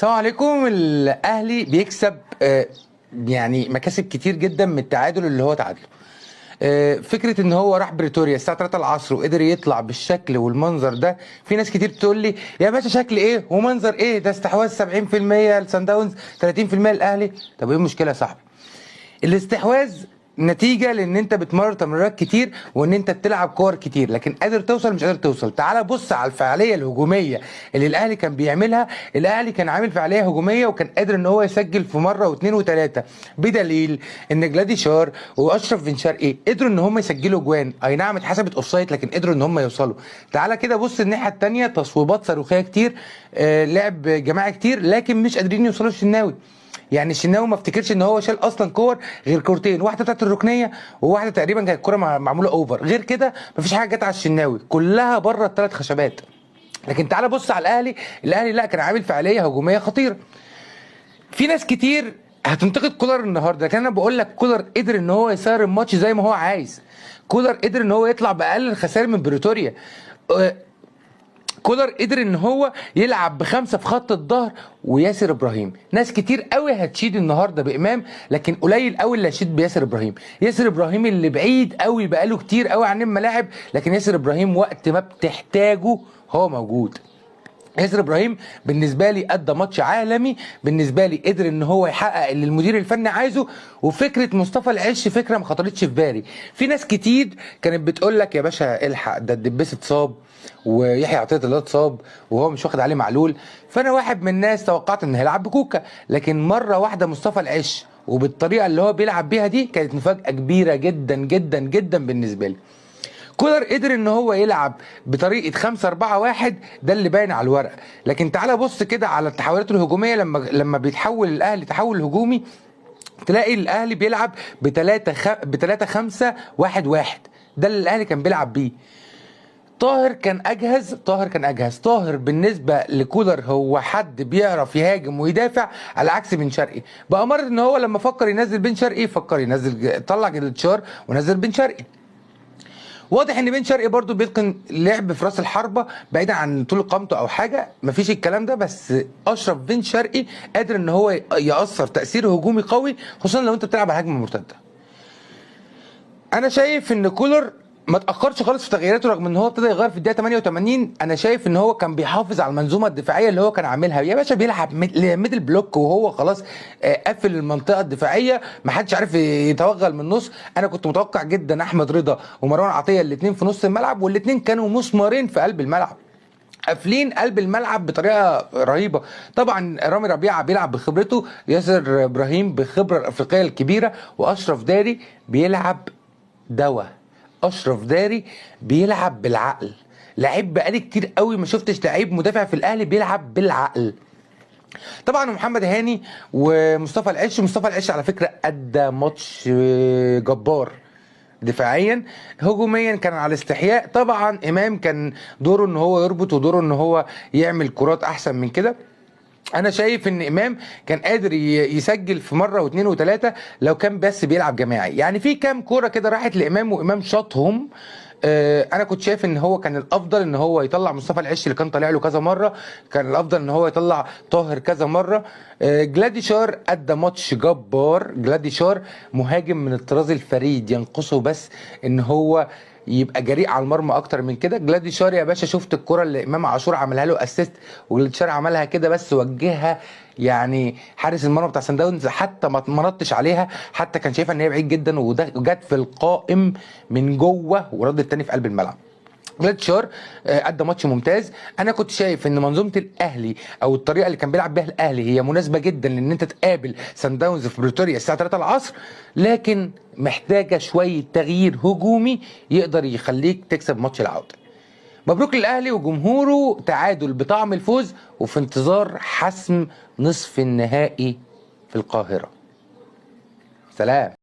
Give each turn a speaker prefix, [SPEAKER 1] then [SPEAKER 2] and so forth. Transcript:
[SPEAKER 1] السلام عليكم. الاهلي بيكسب يعني مكاسب كتير جدا من التعادل اللي هو تعادله. فكرة ان هو راح بريتوريا الساعة 3 العصر وقدر يطلع بالشكل والمنظر ده. في ناس كتير تقول لي يا باشا شكل ايه ومنظر ايه ده، استحواذ 70% لسان داونز 30% للاهلي. طب ايه المشكلة يا صاحبي؟ الاستحواذ نتيجة لان انت بتمرر تمريرات كتير وان انت بتلعب كور كتير، لكن قادر توصل مش قادر توصل. تعال بص على الفعالية الهجومية اللي الاهلي كان بيعملها. الاهلي كان عامل فعالية هجومية وكان قادر ان هو يسجل في مرة واثنين وثلاثة، بدليل ان جلاديشار واشرف بن شرقي قدروا ان هم يسجلوا جوان. اي نعم اتحسبت offside، لكن قدروا ان هم يوصلوا. تعال كده بص الناحية الثانية، تصويبات صاروخيه كتير، لعب جماعي كتير، لكن مش قادرين يوصلوا الشناوي. يعني الشناوي ما افتكرش ان هو شال اصلا كور غير كورتين، واحدة بتاعت الركنيه وواحدة تقريبا كانت الكورة معمولة over، غير كده مفيش حاجة جت على الشناوي، كلها بره الثلاث خشبات. لكن تعالى بص على الاهلي، الاهلي لا كان عامل فعالية هجومية خطيرة. في ناس كتير هتنتقد كولر النهارده، لكن انا بقول لك كولر قدر ان هو يسير الماتش زي ما هو عايز. كولر قدر ان هو يطلع باقل الخسائر من بريتوريا. كولر قدر ان هو يلعب بخمسة في خط الظهر وياسر ابراهيم. ناس كتير قوي هتشيد النهارده بامام، لكن قليل قوي اللي هيشيد بياسر ابراهيم. ياسر ابراهيم اللي بعيد قوي بقاله كتير قوي عن الملاعب، لكن ياسر ابراهيم وقت ما بتحتاجه هو موجود. ياسر ابراهيم بالنسبة لي ادى ماتش عالمي، بالنسبة لي قدر ان هو يحقق اللي المدير الفني عايزه. وفكره مصطفى العش فكرة ما خطرتش في بالي. في ناس كتير كانت بتقول لك يا باشا الحق ده الدبيس اتصاب ويحيى عطية الله اتصاب وهو مش واخد عليه معلول، فانا واحد من الناس توقعت ان هيلعب بكوكا، لكن مرة واحدة مصطفى العش وبالطريقه اللي هو بيلعب بيها دي كانت مفاجاة كبيرة جدا جدا جدا بالنسبة لي. كولر قدر ان هو يلعب بطريقة 5-4-1، ده اللي باين على الورق، لكن تعالى بص كده على التحولات الهجومية. لما بيتحول الاهلي تحول هجومي تلاقي الاهلي بيلعب ب 3-5-1-1، ده اللي الاهلي كان بيلعب بيه. طاهر كان اجهز، طاهر كان اجهز. طاهر بالنسبة لكولر هو حد بيعرف يهاجم ويدافع، على عكس بن شرقي. بأمارة ان هو لما فكر ينزل بن شرقي فكر ينزل، طلع جلتشار ونزل بن شرقي. واضح ان بن شرقي برضو بيتقن لعب في راس الحربة بعيدا عن طول قامته او حاجة، مفيش الكلام ده، بس اشرف بن شرقي قادر ان هو ياثر تاثير هجومي قوي، خصوصا لو انت بتلعب على هجمة مرتدة. انا شايف ان كولر ما تاخرش خالص في تغييراته، رغم ان هو ابتدى يغير في الدقيقة 88. انا شايف ان هو كان بيحافظ على المنظومة الدفاعية اللي هو كان عاملها. يا باشا بيلعب middle block وهو خلاص قفل المنطقة الدفاعية، ما حدش عارف يتوغل من النص. انا كنت متوقع جدا احمد رضا ومروان عطية الاثنين في نص الملعب، والاثنين كانوا مسمارين في قلب الملعب، قافلين قلب الملعب بطريقة رهيبة. طبعا رامي ربيعة بيلعب بخبرته، ياسر ابراهيم بخبره الافريقية الكبيرة، واشرف داري بيلعب دواء. اشرف داري بيلعب بالعقل، لعيب بقالي كتير قوي ما شفتش لعيب مدافع في الاهلي بيلعب بالعقل. طبعا محمد هاني ومصطفى العش، مصطفى العش على فكرة ادى ماتش جبار دفاعيا، هجوميا كان على استحياء. طبعا امام كان دوره ان هو يربط ودوره ان هو يعمل كرات احسن من كده. انا شايف ان امام كان قادر يسجل في مرة واثنين وثلاثة لو كان بس بيلعب جماعي. يعني في كام كورة كده راحت لامام وامام شاطهم. انا كنت شايف ان هو كان الافضل ان هو يطلع مصطفى العش اللي كان طالع له كذا مرة، كان الافضل ان هو يطلع طاهر كذا مرة. جلاديشار ادى ماتش جبار. جلاديشار مهاجم من الطراز الفريد، ينقصه بس ان هو يبقى جريء على المرمى اكتر من كده. جلاديشار يا باشا شفت الكره اللي امام عاشور عملها له assist، وجلاديشار عملها كده بس وجهها، يعني حارس المرمى بتاع سان داونز حتى ما نطش عليها، حتى كان شايفها ان هي بعيد جدا، وجت في القائم من جوه وردت تاني في قلب الملعب. جلاديشار ادى ماتش ممتاز. انا كنت شايف ان منظومة الاهلي او الطريقة اللي كان بيلعب بيها الاهلي هي مناسبة جدا لان انت تقابل سان داونز في بريتوريا الساعة 3 العصر، لكن محتاجه شوية تغيير هجومي يقدر يخليك تكسب ماتش العودة. مبروك للاهلي وجمهوره، تعادل بطعم الفوز، وفي انتظار حسم نصف النهائي في القاهرة. سلام.